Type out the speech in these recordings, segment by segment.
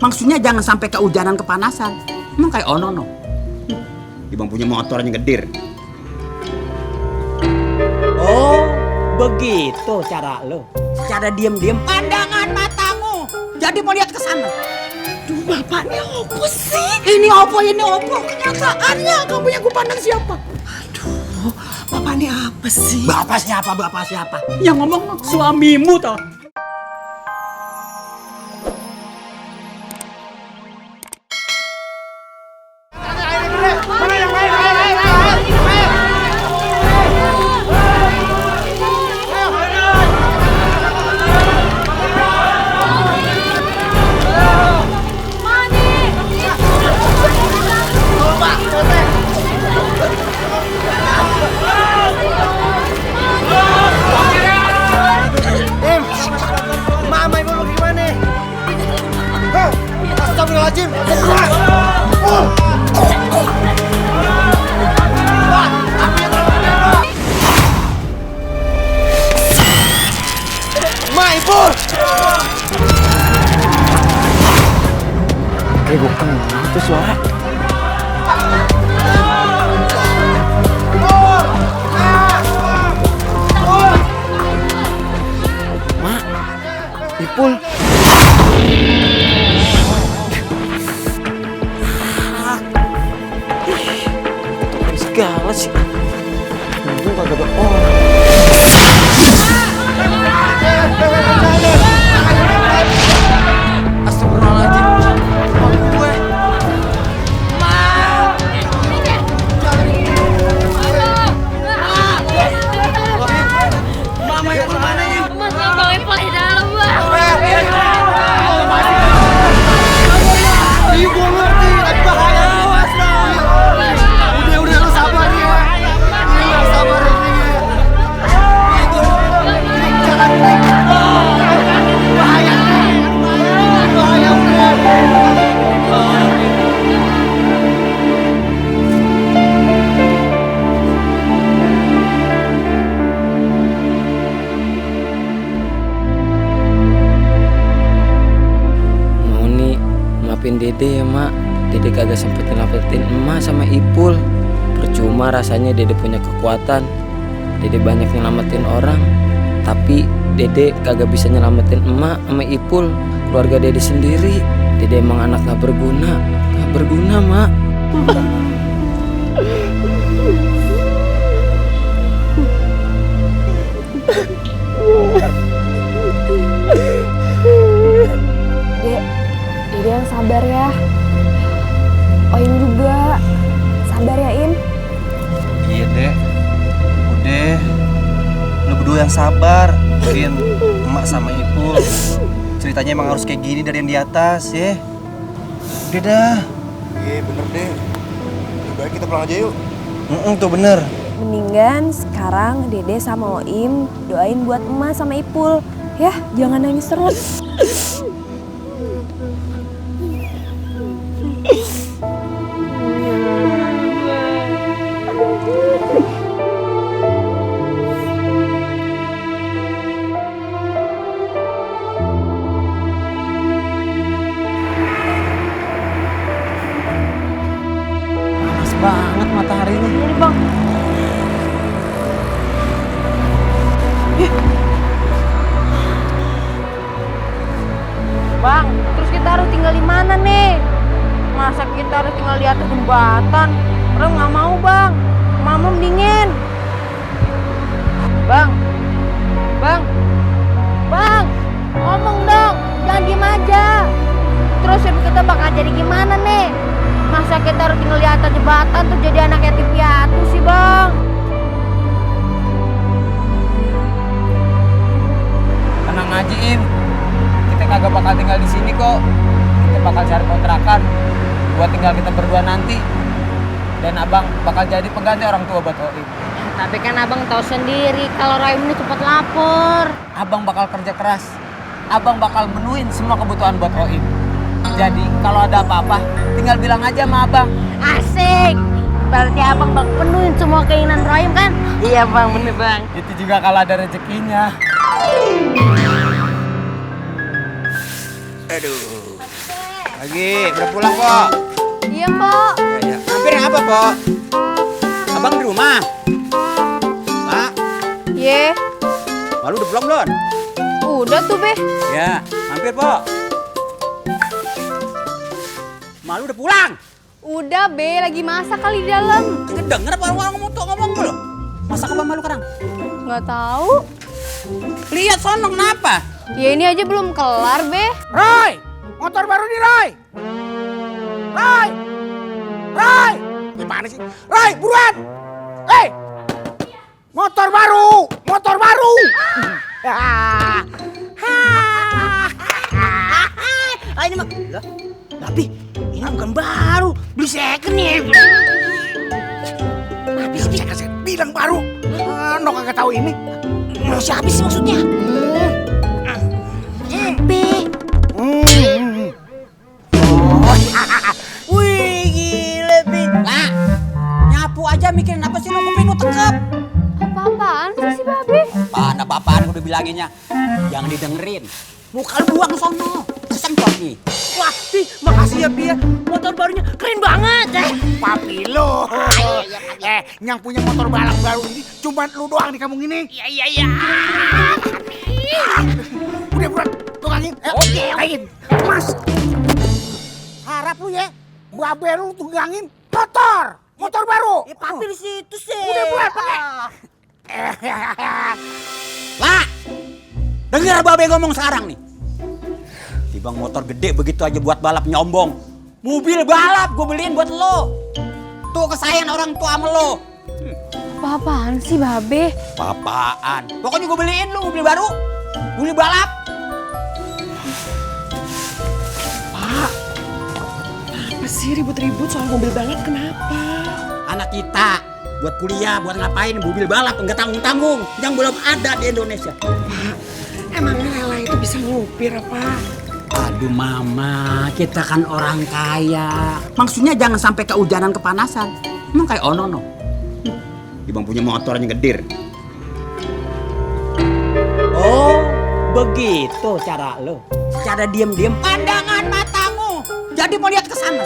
Maksudnya jangan sampai kehujanan kepanasan. Emang kayak Ono. Ibang punya motornya gedir. Oh, begitu cara lo. Secara diam-diam pandangan matamu. Jadi mau lihat ke sana. Duh, bapak ini opo sih? Ini opo. Kenyataannya kamu yang kupandang siapa? Aduh, bapak ini apa sih? Bapak siapa? Yang ngomong suamimu toh. Kayak gue kenal tuh suara. Mak, Ipul. Segala sih. Untung kagak ada orang. Astagfirullahaladzim. Dede ya mak, Dede kagak sempet nyelamatin emak sama Ipul. Percuma rasanya Dede punya kekuatan, Dede banyak nyelamatin orang, tapi Dede kagak bisa nyelamatin emak sama Ipul, keluarga Dede sendiri. Dede emang anak gak berguna mak. Dede yang sabar ya. Oim juga sabar ya, Im. Iya Dek, udah lu berdua yang sabar. Mungkin emak sama Ipul ceritanya emang harus kayak gini dari yang di atas ya. Udah dah. Iya bener deh. Lebih baik kita pulang aja yuk. Tuh bener. Mendingan sekarang Dede sama Oim doain buat emak sama Ipul. Ya, jangan nangis terus. Panas banget mataharinya. Ini bang. Bang, terus kita harus tinggal di mana nih? Masa kita harus tinggal di atas jembatan? Orang nggak mau bang, mama mendingin. Bang, ngomong dong, jangan diem aja. Terus hidup kita bakal jadi gimana nih? Masa kita harus tinggal di atas jembatan tuh jadi anak yatim piatu sih bang? Tenang aja Im, kita kagak bakal tinggal di sini kok. Kita bakal cari kontrakan buat tinggal kita berdua nanti. Dan abang bakal jadi pengganti orang tua buat Oim. Tapi kan abang tahu sendiri kalau Raim ini cepat lapor. Abang bakal kerja keras. Abang bakal menuhin semua kebutuhan buat Oim. Jadi kalau ada apa-apa tinggal bilang aja sama abang. Asik. Berarti abang bakal penuhin semua keinginan Raim kan? Iya bang, bener bang. Itu juga kalau ada rezekinya. Aduh. Lagi, udah pulang kok. Iya, Mbak. Ya. Hampir apa, Pok? Abang di rumah? Pak, Ye, malu udah pulang belum? udah tuh, Be. Ya, hampir, Pok. Malu udah pulang? Udah, Be. Lagi masak kali di dalam. Kedenger apa orang ngomong tuh ngomong belum? Masak apa malu sekarang? Nggak tahu. Lihat sono kenapa? Ya ini aja belum kelar, Be. Roy, motor baru nih, Roy. Roy, Roy, gimana sih? Roy, buruan. Motor baru, motor baru. Ini mah, tapi ini bukan baru, beli second nih. Habis second, bilang baru. Nok kagak tahu ini. Siapa sih maksudnya? Wih, gile, Pi. Lah, nyapu aja mikirin apa sih lo? Kuping lu tekep. Apa-apaan sih si Babe? Apaan udah bilanginnya. Jangan didengerin. Muka lu buang sono. Kesentot nih. Wah, Pi, makasih ya Pi ya. Motor barunya keren banget. Papi lo. Yang punya motor balap baru ini cuma lu doang di kampung ini. Iya. Udah buruan, tunggangin. Oke. Mas. Harap lu ya, babe lu tunggangin motor baru. Ya Papi di situ sih. Udah buruan, pakai. Lah, denger babe ngomong sekarang nih. Tibang motor gede begitu aja buat balap nyombong. Mobil balap gue beliin buat lo. Tuh kesayangan orang tua sama lo. Apa-apaan sih Babe? Apaan? Pokoknya gue beliin lo mobil baru. Mobil balap. Apa sih ribut-ribut soal mobil balap kenapa? Anak kita buat kuliah, buat ngapain mobil balap enggak tanggung-tanggung yang belum ada di Indonesia. Emangnya Lela itu bisa nyupir apa? Aduh mama, kita kan orang kaya. Maksudnya jangan sampai kehujanan kepanasan. Emang kayak ono no. Ibang punya motornya ngedir. Oh, begitu cara lo. Cara diem-diem pandangan matamu. Jadi mau lihat ke sana.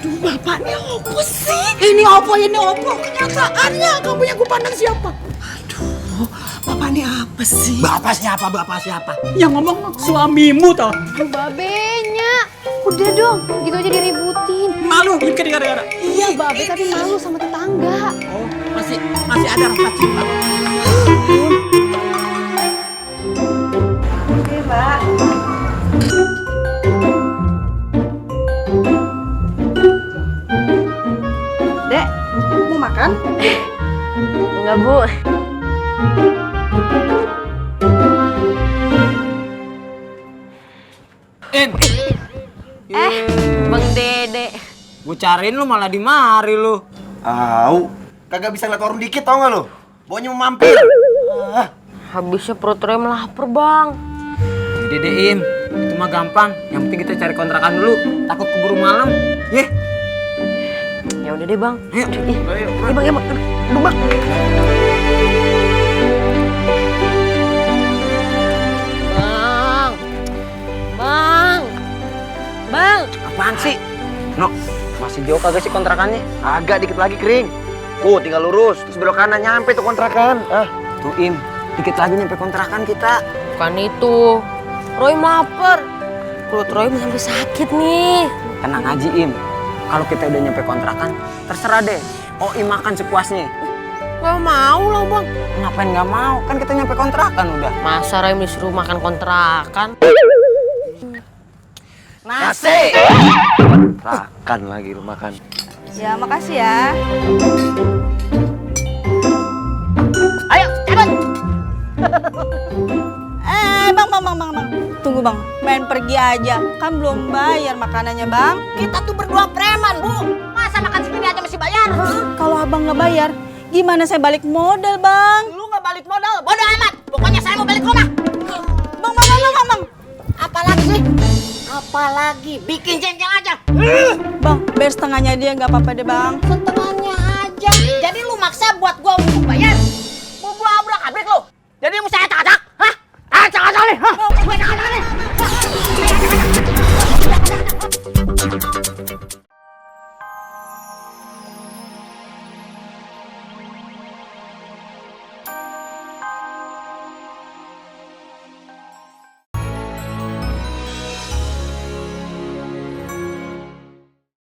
Duh, bapaknya apa sih? Ini opo. Kenyataannya kamu yang gue pandang siapa? Aduh, bapaknya apa sih? Bapak siapa? Yang ngomong suamimu toh. Tuh Babenya. Udah dong, gitu aja diributin. Malu bikin gara-gara. Iya Babe tapi malu sama tetangga. Oh, masih ada rasa cinta. Oke, Mbak. Dek, mau makan? Enggak, Bu. Bang Dede. Gue cariin lu malah di mari lu. Au, kagak bisa ngeliat warung dikit tau gak lu? Baunya mau mampir. Habisnya perut Roy melapar, Bang. Dedein, itu mah gampang. Yang penting kita cari kontrakan dulu. Takut keburu malam. Yeh. Ya udah deh, Bang. Ayo. Bang. Aduh, Bang. Bang. Apaan sih? No, masih jauh kagak sih kontrakannya? Agak dikit lagi kering. Tinggal lurus, terus belok kanan nyampe tuh kontrakan. Tuh Im, dikit lagi nyampe kontrakan kita. Bukan itu. Roy lapar. Perut Roy sampai sakit nih. Tenang aja Im, kalau kita udah nyampe kontrakan, terserah deh. Oh Im makan sepuasnya. Gak mau lah, Bang. Ngapain nggak mau? Kan kita nyampe kontrakan udah. Masa Roy disuruh makan kontrakan? Nasi! Makan lagi lu makan. Ya, makasih ya. Ayo, cepet. Bang. Tunggu, Bang. Main pergi aja. Kan belum bayar makanannya, Bang. Kita tuh berdua preman, Bu. Masa makan segini aja mesti bayar? Kalau Abang nggak bayar, gimana saya balik modal, Bang? Lu nggak balik modal? Bodoh amat. Pokoknya saya mau balik rumah. Bang. Apalagi sih? Apalagi bikin cengkeh aja. Bang, bayar setengahnya dia nggak apa-apa deh, Bang. Setengahnya aja. Jadi lu maksa buat gua untuk bayar? Mau gua abrak-abrik lu? Jadi mau saya acak-acak? Hah? Acak-acak nih? Hah?